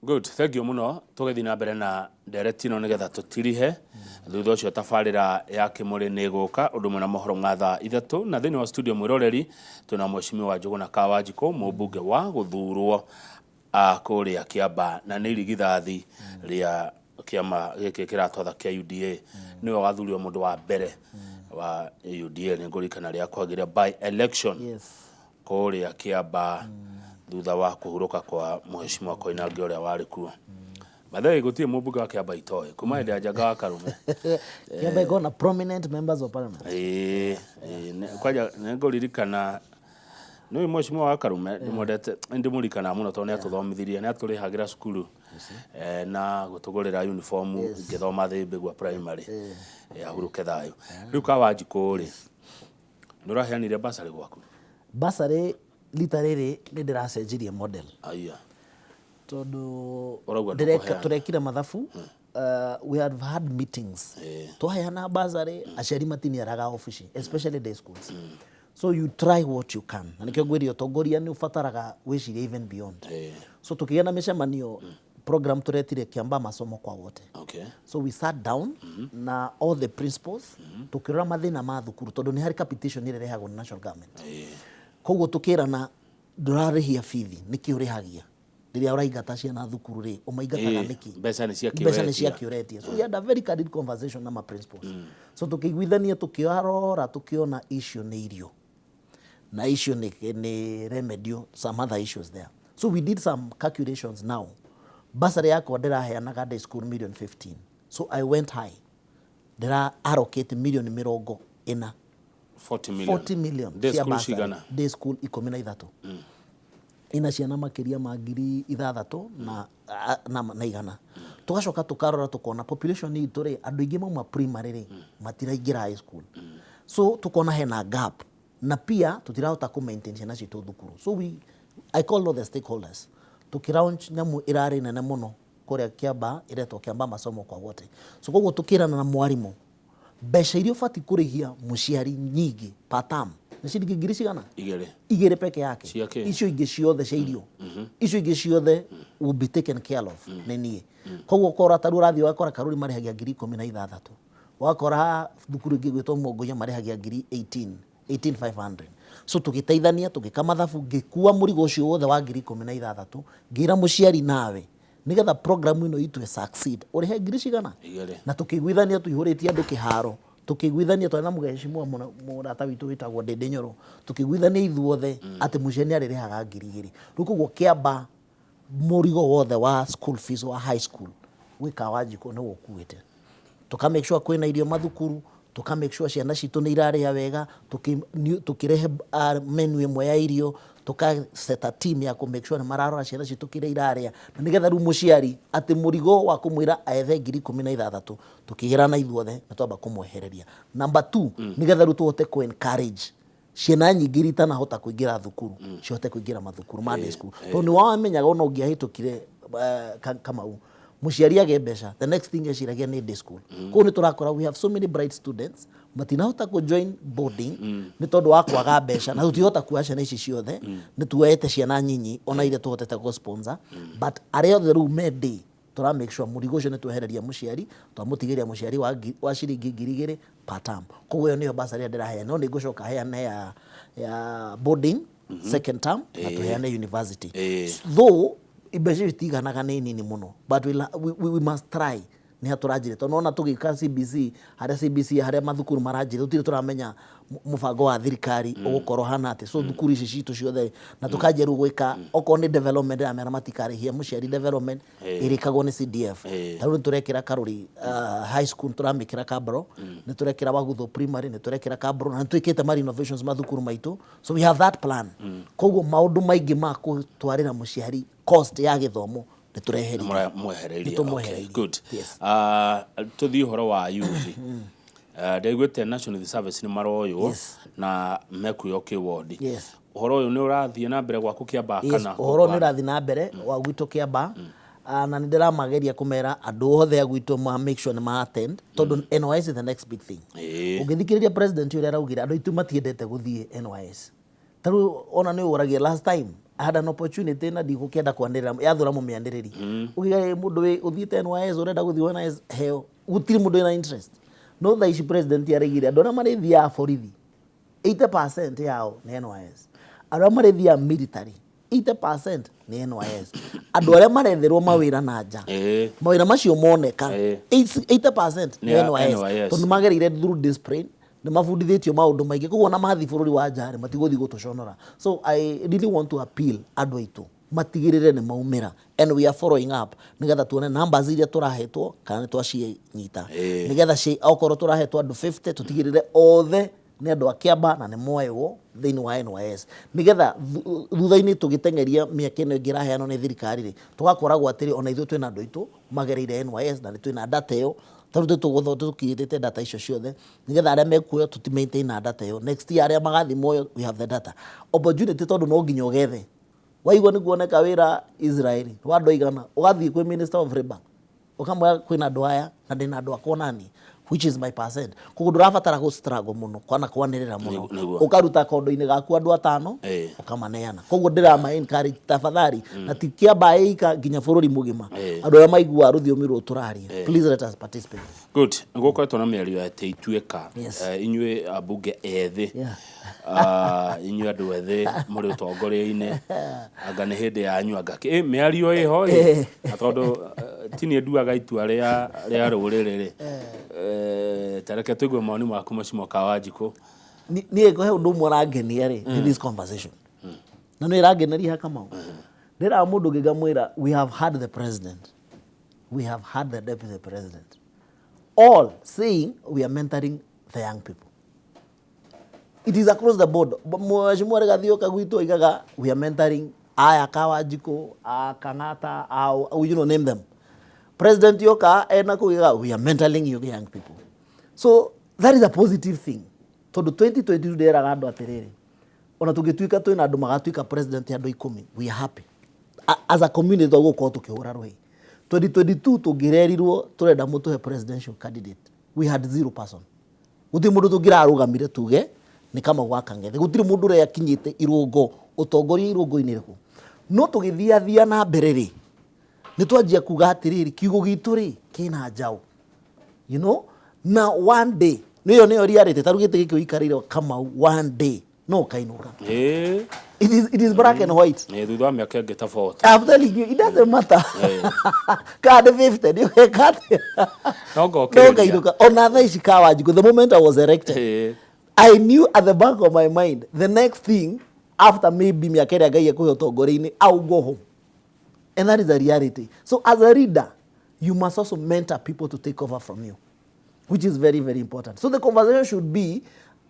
Good, thank you muno. Tũgĩthiĩ na mbere na ndereti ĩno nĩgetha tũtirihe. Thutha ũcio tabarĩra ya Kĩmũrĩ nĩ ĩgũka ũndũ ũmwe na mohoro ma thaa 3. Na thĩinĩ wa studio, mwĩroreri, twĩna Mheshimiwa Njũgũna Kawanjikũ, mũmbunge wa gũthurwo kũrĩa Kĩamba na nĩ irigithathi rĩa kĩama gĩkĩ kĩratwatha kĩa UDA. Nĩwe wathurirwo mũndũ wa mbere wa UDA, nĩ ngũririkana rĩa kwagĩra by election kũrĩa Kĩamba thutha wa kũhurũka kwa Mheshimiwa Koinange ũrĩa warĩ kuo. By the way, gũtirĩ mũmbunge wa Kĩamba itoĩ kuma hĩndĩ ya Njanga wa Karume. Kĩamba ĩkoragwo na prominent members of parliament. Ĩĩ, kwanja nĩ ngũririkana nĩ Mheshimiwa wa Karume, ndĩmwendete, ndĩmũririkanaga mũno tondũ nĩ atũthomithirie, nĩ atũrĩhagĩra cukuru na gũtũgũrĩra uniform ngĩthoma Thĩmbĩgua Primary. Ahurũke thayũ. Rĩu Kawanjikũ rĩ, nĩ ũraheanire bursary gwaku? Bursary rita rĩrĩ nĩ ndĩracenjirie model. Aya. Tondũ Ũrauga ndĩreka ndũkũheana. Tũrekire mathabu, we have had meetings. Twaheana bursary, aciari matiniaraga obici, especially day schools. So you try what you can, na nĩkĩo ngwĩrire ũtongoria nĩ ũbataraga wĩcirie even beyond. So tũkĩgĩa na mĩcemanio, program tũretire Kiambaa Masomo kwa Wote. So we sat down na all the principals, tukirora mathĩna ma thukuru, tondũ nĩ harĩ capitation ĩrĩa ĩrehagwo nĩ national government. Koguo tukĩrana, ndũrarĩhia bithi, nĩkĩ ũrĩhagia? Rĩrĩa ũraingata ciana thukuru rĩ, ũmaingataga nĩkĩ? Mbeca nĩ cia Mbeca nĩ kĩũretia. Cia kĩũretia. So we had a very candid conversation na ma principals. So tũkĩiguithania, tũkĩarora, tũkĩona issue nĩ irio na issue nĩ remedial some other issues there. So we did some calculations. Now bursary yakwa ndĩraheanaga day school million 15, so I went high, ndĩra allocate million 40. 40 million. 40 million Day cia school bursary. Cigana? Day school 13 ina ciana makĩria ma 6000 na 100. Tũgacoka tũkarora, tũkona population itũ rĩ, andũ aingĩ mauma primary rĩ, matiraingĩra high school. So tukona hena gap na pia tũtirahota kũ maintain ciana citũ thukuru. So I called all the stakeholders, tũkĩlaunch nyamũ ĩrarĩ nene mũno kũrĩa Kĩamba, ĩretwo Kĩamba Masomo kwa Wote. So koguo tũkĩrana na mwarimũ, mbeca iria ũbatiĩ kũrĩhia mũciari nyingĩ per term nĩ ciringi ngiri cigana? 2. 2 peke yake. Cia kĩ? Icio ingĩ ciothe cia irio, icio ingĩ ciothe will be taken care of nĩ niĩ. Koguo kora tarĩu ũrathiĩ ũgakora Karuri marĩhagia 16,000, ũgakora thukuru ĩngĩ gwĩtwo Mongoia marĩhagia ngiri 18 18,500. So tũgĩteithania, tũgĩka mathabu, ngĩkua mũrigo ũcio wothe wa 16,000, ngĩra mũciari, nawe nĩgetha program ĩno itũ ĩ succeed, ũrĩhe ngiri cigana? 2. Na tũkĩiguithania, tũihũrĩtie andũ kĩharo, tũkĩiguithania, twarĩ na mũgecimua mũrata witũ wĩtagwo Ndĩndĩ Nyoro, tũkĩiguithania ithuothe atĩ mũciari nĩ arĩrĩhaga 2000. Rĩu koguo Kĩamba mũrigo wothe wa school fees wa high school gwĩ Kawanjikũ nĩwe ũkuĩte. Tũka make sure kwĩna irio mathukuru, tũka make sure ciana citũ nĩ irarĩa wega, tũkĩrehe menu ĩmwe ya irio, tũka set a team ya kũ make sure nĩ mararora ciana citũ kĩrĩa irarĩa, na nĩgetha rĩu mũciari atĩ mũrigo wa kũmwĩra ethe 16,000, tũkĩgĩrana ithuothe nĩ twamba kũmwehereria. Number two, nĩgetha rĩu tũhote kũ encourage ciana nyingĩ iria itanahota kũingĩra thukuru cihote kũingĩra mathukuru ma day school, tondũ nĩ wamenyaga ona ũngĩahĩtũkire Kamau, mũciari age mbeca, the next thing eciragia nĩ day school. Koguo nĩ tũrakora we have so many bright students matinahota kũ join boarding nĩ tondũ wa kwaga mbeca, na tũtirahota kuoya ciana ici ciothe. Nĩ tuoete ciana nyinyi ona iria tũhotete gũ sponsor, but arĩa othe rĩu me day, tũra make sure mũrigo ũcio nĩ twehereria mũciari, twamũtigĩria mũciari wa ciringi 2000 per term. Koguo ĩyo nĩyo bursary ĩrĩa ndĩraheana, no nĩ ngũcoka heane ya boarding second term na tũheane university. Though mbeca icio itiganaga, nĩ nini mũno, but we must try. Nĩ ha tũranjĩra, tondũ nona tũgĩka CBC, harĩa CBC, harĩa mathukuru maranjĩra, tũtirĩ tũramenya mũbango wa thirikari ũgũkorwo hana atĩ. So thukuru ici citũ ciothe na tũkanjia rĩu gwĩka okorwo nĩ development, ndĩramera matikarĩhia mũciari development, ĩrĩkagwo nĩ CDF. Ta rĩu nĩ tũrekĩra Karuri High School, nĩ tũramĩkĩra cabro, nĩ tũrekĩra Wagutho Primary, nĩ tũrekĩra cabro, na nĩ twĩkĩte ma renovations mathukuru maitũ. So we have that plan. Koguo maũndũ maingĩ ma gũtwarĩra mũciari cost ya gĩthomo nĩ tũreheria. Mwehereirie. Nĩ tũmwehereirie. Okay, good. Yes. Tũthiĩ ũhoro wa youth. Ndaiguĩte National Youth Service nĩ maroywo na mekuoywo kĩwondi. Ũhoro ũyũ nĩ ũrathiĩ na mbere gwaku Kĩambaa kana? Ũhoro nĩ ũrathiĩ na mbere wa gwitũ Kĩamba. Ah, na nĩ ndĩramageria kũmera andũ othe a gwitũ ma make sure nĩ ma attend, tondũ NYS is the next big thing. Ũngĩthikĩrĩria president ũrĩa araugire, andũ aitũ matiendete gũthiĩ NYS. Ta rĩu ona nĩ ũragia last time I had an opportunity na ndigũkĩenda kwanĩrĩra yathũra mũmĩanĩrĩri. Ũkĩga mũndũ wĩ ũthiĩte NYS ũrenda gũthiĩ NYS heo, gũtirĩ mũndũ wĩna interest. No thaa ici president aregire andũ arĩa marĩthiaga borithi 80% yao nĩ NYS, arĩa marĩthiaga military 80% nĩ NYS, andũ arĩa maretherwo mawĩra na nja, mawĩra macio moneka, 80% nĩ NYS, NYS. Tondũ magereire through discipline, nĩ mabundithĩtio maũndũ maingĩ, koguo ona mathiĩ bũrũri wa nja rĩ, matigũthiĩ gũtũconora. So I really want to appeal andũ aitũ matigĩrĩre nĩ maumĩra, and we are following up nĩgetha tuone numbers iria tũrahetwo kana nĩ twacinyita, nĩgetha okorwo tũrahetwo andũ 50, tũtigĩrĩre othe nĩ andũ a Kĩamba na nĩ moywo thĩinĩ wa NYS, nĩgetha thutha-inĩ tũgĩteng'eria mĩaka ĩno ĩngĩ ĩraheanwo nĩ thirikari rĩ, tũgakoragwo atĩrĩ ona ithuĩ twĩna andũ aitũ magereire NYS na nĩ twĩna data ĩyo, tondũ tũgũtho tũkirĩte data icio ciothe, nĩgetha arĩa mekuoyo tũti maintain na data ĩyo. Next year arĩa magathiĩ moyo, we have the data opportunity, tondũ no nginya ũgethe. Waigua nĩ kuoneka wĩra Israeli wa andũ aigana, ũgathiĩ kwĩ Minister of Labour, ũkamwĩra kwĩna andũ aya na ndĩna andũ akwa nani, which is my percent. Koguo ndũrabatara gũ struggle mũno kana kwanĩrĩra mũno. Ũkaruta kondo-inĩ gaku andũ atano, ũkamaneana. Koguo ndĩrama encourage tafadhali, na ti Kĩamba ĩika, nginya bũrũri mũgima, andũ arĩa maiguaga rũthiomi rũrũ tũraria, please let us participate. Good. Gũkoretwo na mĩario ya atĩ ituĩka, inyuĩ ambunge ethĩ, inyuĩ andũ ethĩ mũrĩ ũtongoria-inĩ, anga nĩ hĩndĩ yanyu, anga mĩario ĩho ĩ, na tondũ ti niĩ nduaga itua rĩa rũrĩrĩ rĩ, ta reke tũigue mawoni maku, Mheshimiwa Kawanjikũ. Niĩ he ũndũ ũmwe ũrangenia rĩ, nĩ this conversation, na nĩ ĩrangeneria Kamau. Ndĩraga mũndũ ũngĩ ngamwĩra, we have had the president, we have had the deputy president, all saying we are mentoring the young people. It is across the board. Mheshimiwa Rigathi oka gwitũ oigaga we are mentoring aya Kawanjikũ, a Kang'ata, a, name them. President yoka ena kuiga we are mentoring you young people. So that is a positive thing, tondũ 2022 ndĩraga andũ atĩrĩrĩ, ona tũngĩtuĩka twĩna andũ magatuĩka president andũ 10, we are happy. As a community twagũkorwo tũkĩhũra rũhĩ. 2022 tũngĩrerirwo tũrenda mũtũhe presidential candidate, we had zero person. Gũtirĩ mũndũ tũngĩrarũgamire tuge nĩ Kamau wa Kang'ethe, gũtirĩ mũndũ ũrĩa akinyĩte irũngo ũtongoria irũngo-inĩ rĩkũ. No tũgĩthiathia na mbere rĩ, nĩ twanjia kuga atĩrĩrĩ, kiugo gitũ rĩ kĩna njaũ, na one day nĩyo nĩyo reality. Ta rĩu gĩtĩ gĩkĩ ũikarĩire Kamau, one day no ũkainũka. It is black and white. Thutha wa mĩaka ĩngĩ ta 40. I'm telling you, it doesn't matter. Kana nĩ 50, nĩ ũgeka atĩa? No no ngokĩrĩria. Ũkainũka. Ona thaa ici Kawanjikũ, the moment I was elected, I knew at the back of my mind the next thing after maybe mĩaka ĩrĩa Ngai ekũhe ũtongoria-inĩ, I will go home, and that is a reality. So as a leader you must also mentor people to take over from you, which is very very important. So the conversation should be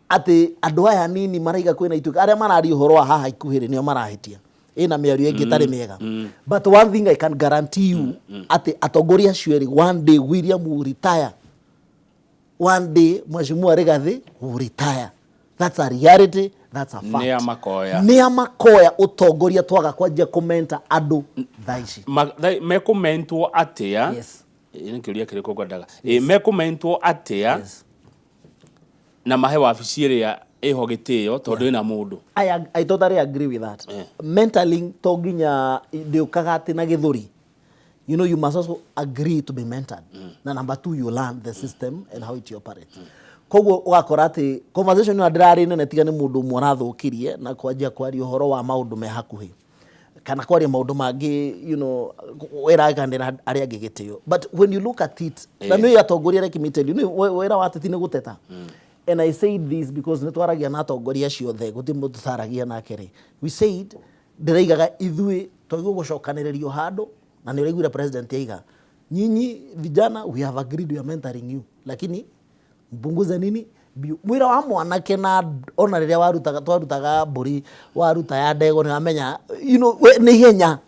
atĩ andũ aya nini maraiga kwĩna ituĩka, arĩa mararia ũhoro wa haha ikuhĩ rĩ, nĩo marahĩtia ĩna mĩario ĩngĩ ĩtarĩ mĩega. But one thing I can guarantee you, atĩ atongoria acio erĩ, one day William will retire, one day Mheshimiwa Rigathi will retire. That's a reality, that's a fact. Nĩ a makoya. Nĩ a makoya ũtongoria twaga kwanjia kũmenta andũ thaa ici. Mekũmentwo atĩa? Yes. Ĩ, nĩ kĩũria kĩrĩkũ ngwendaga. Mekũmentwo atĩa na mahe wabici ĩrĩa ĩho gĩtĩo tondũ ĩna mũndũ? I totally agree with that. Mentoring to nginya ndĩũkaga atĩ na gĩthũri. You must also agree to be mentored. Na number two, you learn the system and how it operates. Koguo ũgakora atĩ conversation ĩno ndĩrarĩ nene, tiga nĩ mũndũ ũmwe ũrathũkirie na kwanjia kwaria ũhoro wa maũndũ me hakuhĩ kana kwaria maũndũ mangĩ, ĩraganĩra arĩa angĩ gĩtĩo. But when you look at it, na nĩ atongoria, let me tell you, nĩ wĩra wa ateti nĩ gũteta. And I said this because nĩ twaragia na atongoria acio othe, gũtirĩ mũndũ tũtaragia nake rĩ. We said, ndĩraigaga ithuĩ twagĩrĩirwo gũcokanĩrĩrio handũ, na nĩ ũraiguire president aiga, nyinyi vijana, we have agreed we are mentoring you, lakini mpunguze nini biũ. Mwĩra wa mwanake na ona rĩrĩa warutaga, twarutaga mbũri, waruta ya ndego, nĩ wamenya we, nĩ ihenya,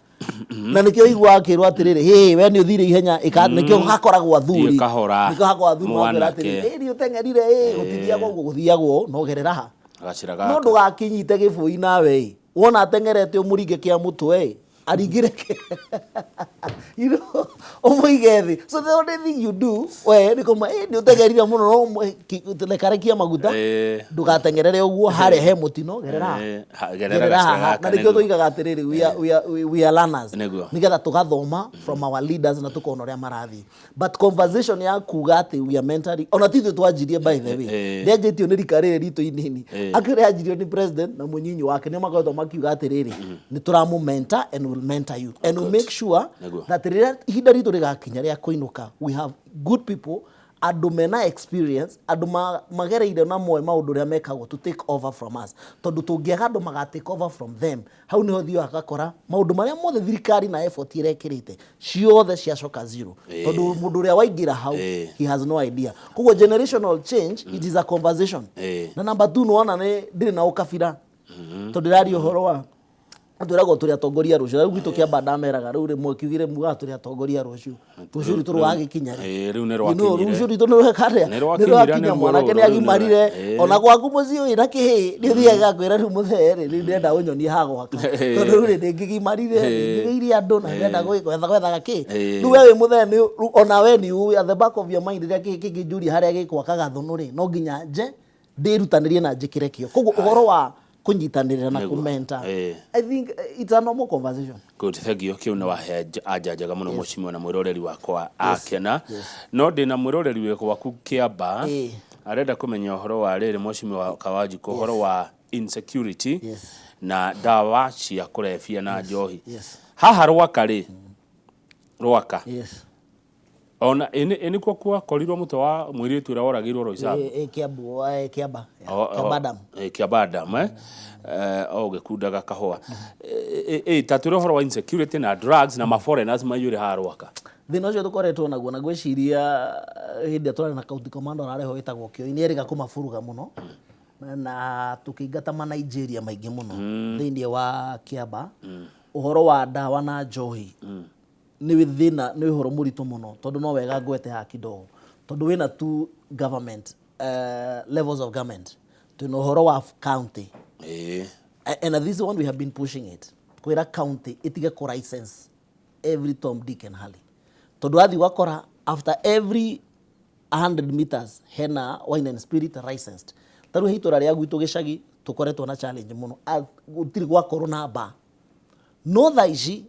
na nĩkĩo iguaga akĩrwo atĩrĩrĩ, hĩ, we nĩ ũthire ihenya nĩkĩo hakoragwo athuri. Thiĩ kahora, Nĩkĩo hakoragwo athuri makwĩra mwanake. atĩrĩrĩ, ĩ, nĩ ũteng'erire, ĩ, gũtithiagwo ũguo, gũthiagwo no gerera ha Gacĩra no gaka. Ndũgakinyite gĩbũi nawe ĩ, wona ateng'erete ũmũringe kĩa mũtwe ĩ. Aringire ũmũige thĩ. So the only thing you do we nĩ kũma nĩ ũteng'erire mũno, no rekarekia maguta, ndũgateng'erere ũguo harĩa he mũtino, gerera haha. Gerera gerera gacĩra haha. gaka. Na nĩkĩo Nĩguo. tũigaga atĩrĩrĩ, we are learners, nĩgetha tũgathoma from our leaders na tũkona ũrĩa marathiĩ. But conversation ya kuga atĩ we are mentally, ona ti ithuĩ twanjirie, by the way, ndĩanjĩtio nĩ rika rĩrĩ ritũ inini. Actually yanjirio nĩ president na mũnyinyi wake, nĩo makoretwo makiuga atĩrĩrĩ, nĩ tũramũ mentor and will mentor you and we'll make sure that rĩrĩa ihinda ritũ rĩgakinya rĩa kũinũka, we have good people, andũ mena experience, andũ magereire na moĩ maũndũ ũrĩa mekagwo, to take over from us, tondũ tũngĩaga andũ maga take over from them, hau nĩho thiaga gakora maũndũ marĩa mothe thirikari na effort ĩrekĩrĩte ciothe ciacoka zero, tondũ mũndũ ũrĩa waingĩra hau, he has no idea. Koguo generational change, it is a conversation. Na number two, nĩwona nĩ ndĩrĩ na ũkabira, tondũ ndĩraria ũhoro wa twĩragwo tũrĩ atongoria rũciũ. Rĩu gwitũ kĩamba ndameraga rĩu rĩmwe kiugire mugaga tũrĩ atongoria rũciũ, rũciũ rwitũ rwagĩkinya rĩ? Rĩu nĩ You know, rwakinyire. Rũciũ rwitũ nĩ rweka atĩa? Nĩ Nĩ rwakinyire, rwakinya. nĩruo Mwanake rũrũ, nĩ rĩu nĩ agimarire. Ona gwaku mũciĩ wĩna kĩhĩ nĩ ũthiaga kwĩra, rĩu mũthee rĩ, rĩu ndĩrenda ũnyonie ha gwaka, tondũ rĩu rĩ ndĩngĩgimarire, ndĩngĩgĩire andũ na ndĩrenda gwetha gwethaga kĩ. Rĩu we wĩ mũthee nĩ rĩu ona we nĩ ũĩ at the back of your mind, rĩrĩa kĩhĩ kĩngĩnjũria harĩa gĩgwaka gathũnũ rĩ, no nginya nje ndĩrutanĩrie na njĩkĩre kĩo. Koguo ũhoro wa kũnyitanĩrĩra na kũmenta, I think it's a normal conversation. Good, thank you. Kiu nĩ wahe anja njega mũno, mũcimio, na mwĩroreri wakwa akena. No ndĩna mwĩroreri wĩ gwaku Kĩamba, arenda kũmenya ũhoro wa rĩrĩ, mũcimio Kawanjikũ, ũhoro wa insecurity na ndawa cia kũrebia na njohi haha Rwaka rĩ, Rwaka. Ona ĩ nĩkuo kwakorirwo mũtwe wa mũirĩtu ũrĩa woragĩirwo Roysambu? Kĩambu, Kĩamba, yeah. Kĩamba Dam. Kĩamba Dam, eh? O ũgĩkundaga kahũa. Ta twĩre ũhoro wa insecurity na drugs na ma foreigners maiyũre haha Rwaka. Thĩna ũcio tũkoretwo naguo, na ngwĩciria hĩndĩ ĩrĩa tũrarĩ na county commander ũrarĩ ho wĩtagwo Kĩoi, nĩ erĩga kũmaburuga mũno na tũkĩingata ma Nigeria maingĩ mũno thĩinĩ wa Kĩamba. Ũhoro wa ndawa na njohi nĩ thĩna, nĩ ũhoro mũritũ mũno, tondũ no wega ngwete haha kidogo, tondũ wĩna two government levels of government. Twĩna ũhoro wa county, and this one we have been pushing it, kwĩra county ĩtige kũ license every Tom, Dick and Harry, tondũ wathiĩ ũgakora after every 100 meters hena wine and spirit licensed. Ta rĩu he itũra rĩa gwitũ gĩcagi tũkoretwo na challenge mũno. Gũtirĩ gwakorwo na bar, no thaa ici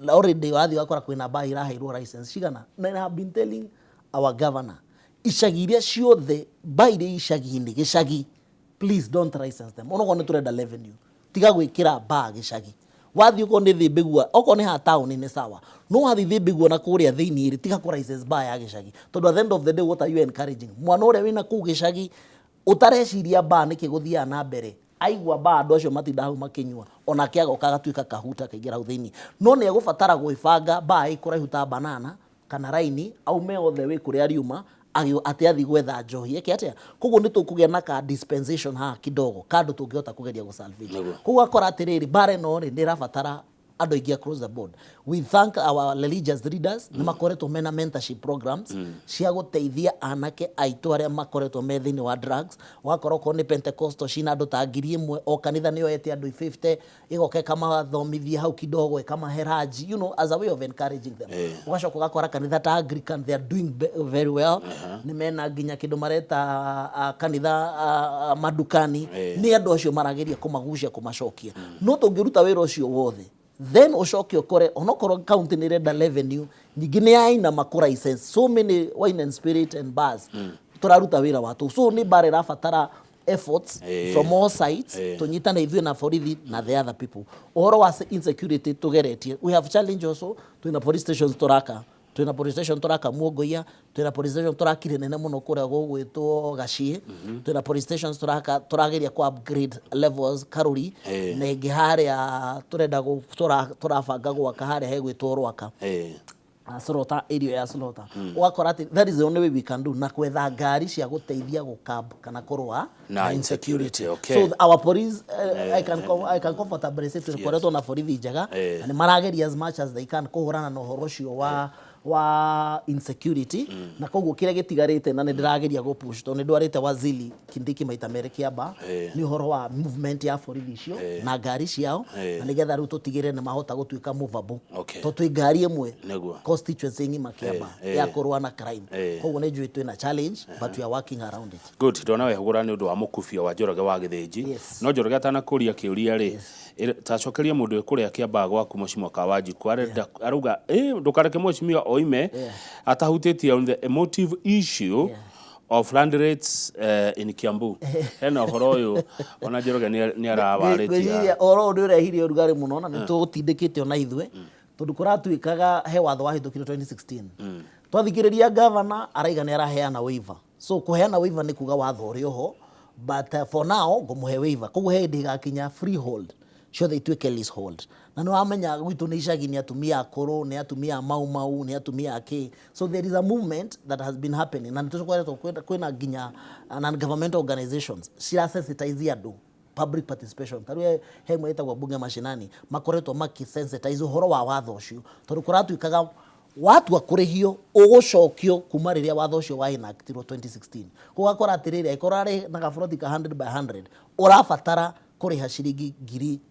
already wathiĩ ũgakora kwĩna bar iraheirwo license cigana. Na I have been telling our governor, icagi iria ciothe bar iria icagi-inĩ gĩcagi, please don't license them. Onokorwo nĩ tũrenda revenue, tiga gwĩkĩra bar gĩcagi. Wathiĩ okorwo nĩ Thĩmbĩgua, okorwo nĩ ha taũni nĩ sawa, no wathiĩ Thĩmbĩgua na kũrĩa thĩinĩ rĩ, tiga kũ license bar ya gĩcagi, tondũ at the end of the day, what are you encouraging? Mwana ũrĩa wĩna kũu gĩcagi ũtareciria bar nĩkĩ gũthiaga na mbere, aigua bar, andũ acio matinda hau makĩnyua, onake agoka agatuĩka kahuta akaingĩra hau thĩinĩ. No nĩ egũbatara gwĩbanga bar ĩ kũraihu ta banana kana raini, aume othe wĩ kũrĩa ariuma atĩ athiĩ gwetha njohi eke atĩa. Koguo nĩ tũkũgĩa na ka dispensation haha kidogo kandũ tũngĩhota kũgeria gũ salvage. Koguo akora atĩrĩrĩ, bara ĩno rĩ, nĩ ĩrabatara andũ aingĩ across the board. We thank our religious leaders, nĩ makoretwo mena mentorship programs cia gũteithia anake aitũ arĩa makoretwo me thĩinĩ wa drugs. Ũgakora okorwo nĩ Pentecostal cina andũ ta 1000, o kanitha nĩ yoete andũ 50, ĩgoka ĩkamathomithia hau kidogo, ĩkamahe ranji, as a way of encouraging them. Ũgacoka ũgakora kanitha ta Anglican, they are doing very well, nĩ mena nginya kĩndũ mareta kanitha madukani. Nĩ andũ acio marageria kũmagucia, kũmacokia. No tũngĩruta wĩra ũcio wothe, then ũcoke ũkore onokorwo county nĩ ĩrenda revenue nyingĩ, nĩ yainama kũ license so many wine and spirit and bars, tũraruta wĩra wa tũ. So nĩ bara ĩrabatara efforts from all sides, tũnyitane ithuĩ na borithi na the other people. Ũhoro wa insecurity tũgeretie, we have challenge also. Twĩna police stations tũraka, twĩna police station tũraka Muongoia, twĩna police station tũrakire nene mũno kũrĩa gũgwĩtwo Gaciĩ, twĩna police stations tũraka, tũrageria ku upgrade levels Karuri, na ĩngĩ harĩa tũrenda tũrabanga gwaka harĩa hegwĩtwo Rwaka, Slaughter, area ya Slaughter. Ũgakora atĩ that is the only way we can do, na kwetha ngari cia gũteithia gũkab kana kũrũa na insecurity, okay. So our police, I can comfortably say tũkoretwo na borithi njega, na nĩ marageria as much as they can kũhũrana na ũhoro ũcio wa Wa insecurity, na koguo kĩrĩa gĩtigarĩte na nĩ ndĩrageria gũ push tondũ nĩ ndwarĩte wazili Kindiki maita merĩ Kĩamba, nĩ ũhoro wa movement ya borithi icio na ngari ciao, na nĩgetha rĩu tũtigĩrĩre nĩ mahota gũtuĩka movable, tondũ twĩ ngari ĩmwe constituency ng'ima Kĩamba ya kũrũa na crime. Koguo nĩ njũĩ twĩna challenge, but we are working around it. Good. Ndona wehũgũra nĩ ũndũ wa mũkubio wa Njoroge wa Gĩthĩnji. No Njoroge atanakũria kĩũria rĩ, tacokeria mũndũ wĩ kũrĩa Kĩambaa gwaku, Mheshimiwa Kawanjiku arenda arauga ndũkareke mheshimiwa oime atahutĩtie on the emotive issue of land rates in Kiambu. Hena ũhoro ũyũ ona Njoroge nĩ arawarĩtie. Ngwĩciria ũhoro ũyũ nĩ ũrehire ũrugarĩ mũno na nĩ tũgũtindĩkĩte ona ithuĩ, tondũ kũratuĩkaga he watho wahĩtũkire 2016. Twathikĩrĩria gavana araiga nĩ araheana waiver. So kũheana waiver nĩ kuga watho ũrĩ oho, but for now ngũmũhe waiver. Koguo he hĩndĩ ĩgakinya freehold ciothe ituĩke leasehold, na nĩ wamenya gwitũ nĩ icagi, nĩ atumia akũrũ, nĩ atumia a mau mau, nĩ atumia a kĩ. So there is a movement that has been happening, na nĩ tũkoretwo kwĩna nginya non-governmental organizations cirasensitize andũ, public participation. Ta rĩu he ĩmwe ĩtagwo Bunge Mashinani, makoretwo makĩsensitize ũhoro wa watho ũcio, tondũ kũratuĩkaga watua kũrĩhio ũgũcokio kuma rĩrĩa watho ũcio wa enactirwo 2016. Gũgakora atĩrĩrĩ, angĩkorwo arĩ na gaburoti ka 100 by 100, ũrabatara kũrĩha ciringi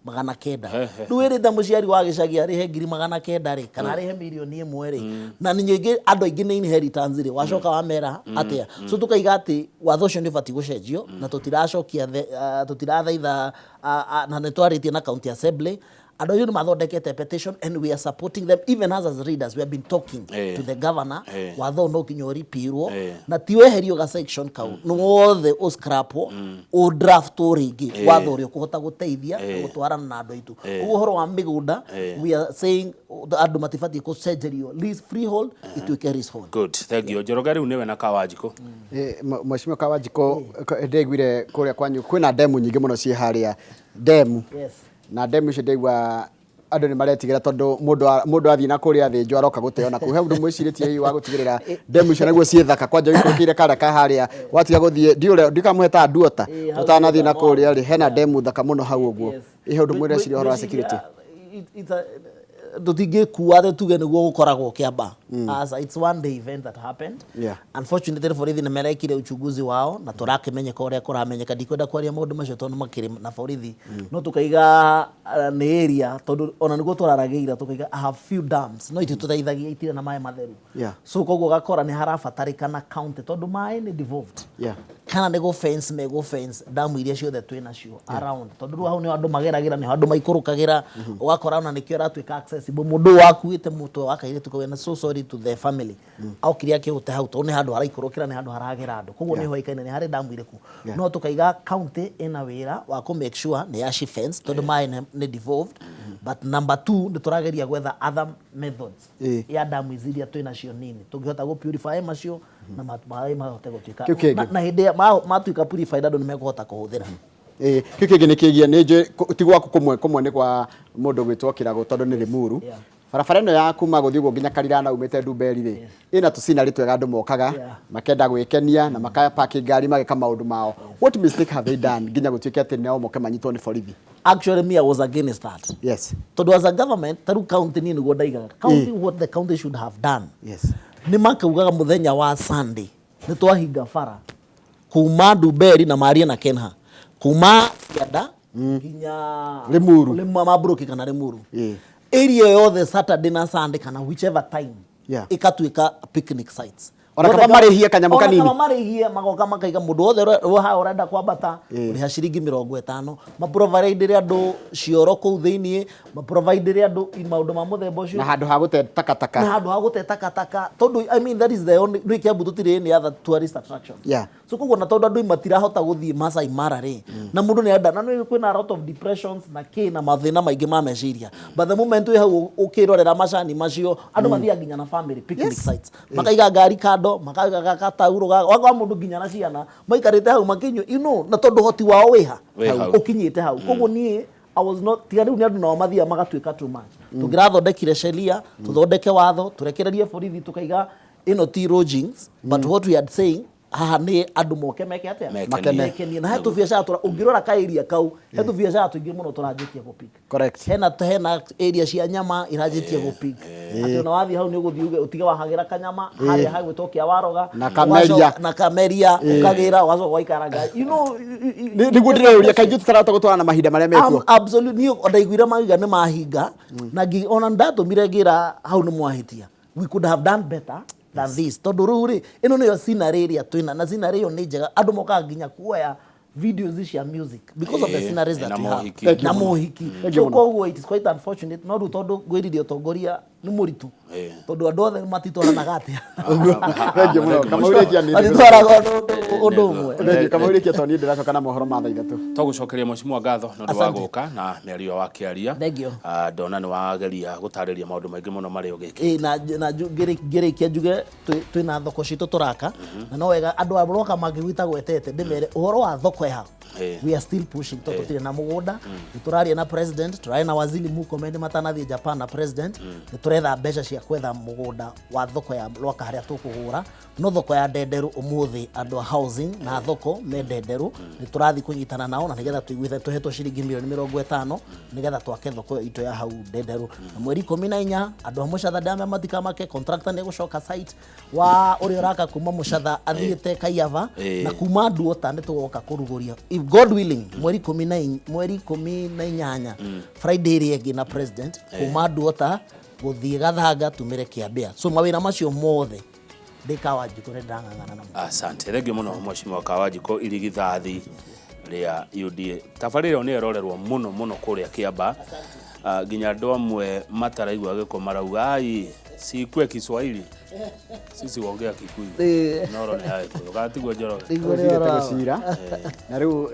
900,000. Rĩu wĩrĩte mũciari wa gĩcagi arĩhe 900,000 rĩ, kana arĩhe 1 mirioni rĩ, na ningĩ andũ aingĩ nĩ inheritance rĩ, wacoka wamera atĩa? So tũkaiga atĩ watho ũcio nĩ ũbatiĩ gũcenjio, na tũtiracokia tũtirathaitha, na nĩ twarĩtie na county assembly. Andũ acio nĩ mathondekete petition and we are supporting them. Even us as leaders, we have been talking to the governor. Watho no nginya ũripirwo, na ti weherio ga section kau, nĩ wothe ũscrapwo, ũdraftwo rĩngĩ watho ũrĩa ũkũhota gũteithia na gũtwarana na andũ aitũ. Ũguo ũhoro wa mĩgũnda, we are saying andũ matibatiĩ gũcenjerio lease, freehold ituĩke leasehold. Good, thank you, Njoroge. Rĩu nĩwe na Kawanjikũ. Mheshimiwa Kawanjikũ, ndĩiguire kũrĩa kwanyu kwĩna ndemu nyingĩ mũno ciĩ harĩa ndemu, na ndemu icio ndĩigua andũ nĩ maretigĩra tondũ mũndũ athiĩ na kũrĩa thĩnjwo aroka gũteo na kũu. He ũndũ mwĩcirĩtie hihi wa gũtigĩrĩra ndemu icio naguo ciĩ thaka, kwanja wĩikũrũkĩire karĩa ka harĩa watiga gũthiĩ ndiũrĩa ndikamũhetaga nduota, Hau ũtanathiĩ na nduota. Kũrĩa rĩ hena ndemu thaka mũno hau ũguo. Ihe ũndũ mwĩreciria ũhoro wa security? Tũtingĩkua atĩ tuge nĩguo gũkoragwo Kĩamba. Aca, it's one day event that happened. Unfortunately, borithi nĩ marekire uchunguzi wao na tũrakĩmenyeka ũrĩa kũramenyeka. Ndikwenda kwaria maũndũ macio tondũ makĩrĩ na borithi, no tũkaiga nĩ area, tondũ ona nĩguo tũraragĩira, tũkaiga I have few dams no ititũteithagia, itirĩ na maĩ matheru. So koguo ũgakora nĩ harabatarĩkana county, tondũ maĩ nĩ devolved, kana nĩ gũ fence, megũ fence damu iria ciothe twĩ nacio around, tondũ rĩu hau nĩho andũ mageragĩra, nĩho andũ maikũrũkagĩra. Ũgakora ona nĩkĩo ĩratuĩka accessible. Mũndũ ũyũ wakuĩte mũtwe wa kairĩtu kau, and so sorry to the family, okire akĩũte hau tondũ nĩ handũ haraikũrũkĩra, nĩ handũ haragera andũ, koguo nĩ hoĩkaine nĩ harĩ damu irĩkũ. No tũkaiga county ĩna wĩra wa kũ make sure nĩ ya fence, tondũ maĩ nĩ devolved. But number two, nĩ tũrageria gwetha other methods ya damu ici iria twĩ nacio nini, tũngĩhota gũ purify macio na maĩ mahote gũtuĩka Kĩu kĩngĩ. Na hĩndĩ ĩrĩa matuĩka purified, andũ nĩ mekũhota kũhũthĩra. Ĩĩ, kĩu kĩngĩ nĩ kĩgiĩ nĩ njũĩ ti gwaku kũmwe, kũmwe nĩ kwa mũndũ gwĩtwo Kĩragũ tondũ nĩ Limuru. Barabara ĩno ya kuma gũthiĩ ũguo nginya Karirana umĩte Ndumberi rĩ, ĩna tũcinarĩ twega, andũ mokaga makenda gwĩkenia na makapaki ngari mageka maũndũ mao. What mistake have they done nginya gũtuĩke atĩ nao moke manyitwo nĩ borithi? Actually, me, I was against that, tondũ as a government, tarĩu county, niĩ nĩguo ndaigaga county, what the county should have done, nĩ makaugaga mũthenya wa Sunday nĩ twahinga bara kuma Ndumberi na marie na Kenha, kuma Cianda nginya Limuru. Mambũrũki kana Limuru, area yothe, Saturday na Sunday kana whichever time, ĩkatuĩka picnic sites. Ona kaba marĩhie kanyamũ Ona kanini. kaba marĩhie, magoka makaiga mũndũ wothe ũrĩa haha ũrenda kwambata, ũrĩha ciringi 50. Maprovidere andũ cioro kũu thĩiniĩ, maprovidere andũ maũndũ ma mũthemba ũcio. Na handũ ha gũte takataka. Na handũ ha gũte takataka, tondũ I mean, that is the only, nĩ Kiambu tũtirĩ any other tourist attraction. So koguo na tondũ andũ matirahota gũthiĩ Masai Mara rĩ, na mũndũ nĩ arenda, na nĩ kwĩna a lot of depressions na kĩ na mathĩna maingĩ ma meciria, but the moment wĩ hau ũkĩrorera macani macio, andũ mathiaga nginya na family picnic sites, makaiga ngari kando, makaiga gataurũ wakwa mũndũ nginya na ciana maikarĩte hau makĩnyua, na tondũ hoti wao wĩha Wĩ hau. Ũkinyĩte hau. Koguo niĩ I was not, tiga rĩu nĩ andũ nao mathiaga magatuĩka too much. Tũngĩrathondekire sheria, tũthondeke watho, tũrekererie borithi, tũkaiga ĩno ti lodgings, but what we are saying, Haha nĩ andũ moke meke atĩa? Mekenie. Makene. Mekenie. Na he tũbiacara tũra ũngĩrora ka area kau, he tũbiacara tũingĩ mũno tũranjĩtie gũpik. Correct. Hena area cia nyama iranjĩtie gũpik. Atĩ ona wathiĩ hau nĩ ũgũthiĩ uge ũtige wahagĩra kanyama harĩa hagwĩtwo kĩa waroga. Na kameria. Na kameria ũkagĩra ũgacoka ũgaikaranga. You know, Nĩguo ndĩreyũria kaingĩ tũtarahota gũtwarana na mahinda marĩa mekuo. Absolutely. Niĩ ndaiguire mauga nĩ mahinga na ona ndatũmire ngĩra hau nĩ mwahĩtia. We could have done better than this. Tondũ rĩu rĩ, ĩno nĩyo scenery ĩrĩa twĩna, na scenery ĩyo nĩ njega. Andũ mokaga nginya kuoya videos cia music because of the sceneries that na we have. mohiki. Thank you Na mũno. mohiki. Thank you So mũno. koguo it is quite unfortunate no rĩu tondũ ngwĩrire ũtongoria nĩ mũritũ. Tondũ andũ othe matitwaranaga atĩa. Thank you mũno. Kamau rĩkia nĩ Matitwaraga ũndũ ũmwe. Thank you. Kamau rĩkia tondũ niĩ ndĩracoka na mohoro ma thaa ithatũ. Tũgũcokeria mheshimiwa ngatho nĩ ũndũ wa Asante. gũka na mĩario wakĩaria. Thank you. Ndona nĩ wageria gũtarĩria maũndũ maingĩ mũno marĩa ũgĩkĩte. Ĩ, na ngĩrĩkia njuge twĩna thoko citũ tũraka na no wega andũ a roka mangĩgwita gwetete ndĩmere ũhoro wa thoko ya we are still pushing tondũ tũtirĩ na mũgũnda. Nĩ tũraria na president, tũraria na waziri Murkomen matanathiĩ Japan na president, nĩ tũretha mbeca cia kwetha mũgũnda wa thoko ya Rwaka harĩa tũkũgũra. No thoko ya Ndenderu ũmũthĩ andũ a housing na thoko me Ndenderu nĩ tũrathiĩ kũnyitana nao na nĩgetha tũiguithe tũhetwo ciringi milioni 50 nĩgetha twake thoko itũ ya hau Ndenderu. Na mweri 14 andũ a Mũcatha ndamea matikamake, contractor nĩ egũcoka site wa ũrĩa ũraka kuma Mũcatha athiĩte Kaiava na kuma Nduota nĩ tũgoka kũrugũria if God willing mweri 18 Friday ĩrĩa ĩngĩ na president kuma Nduota gũthiĩ Gathanga tumĩre Kĩambĩa. So mawĩra macio mothe ndĩ Kawanjikũ nĩ ndĩrang'ang'ana namo. Asante. Thank you mũno mheshimiwa Kawanjikũ irigithathi rĩa UDA. Tabarĩra ĩyo nĩ ĩrorerwo mũno mũno kũrĩa Kĩamba. Nginya andũ amwe mataraigua gĩko marauga ai sikue Kiswahili sisi waongea Kikuyu noro nĩ ya Gĩkũyũ kana tiguo Njoroge? Nĩguo Ũcirĩte rĩora. gũcira na rĩu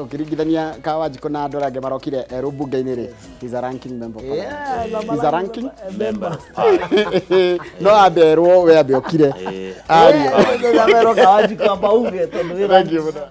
ũkĩringithania Kawanjikũ na andũ arĩa angĩ marokire erũ mbunge-inĩ rĩ, he's a ranking member of parliament. He's a ranking member of parliament. No ambe erwo we ambe okire arie. Kawanjikũ amba uge tondũ wĩ Thank you mũno.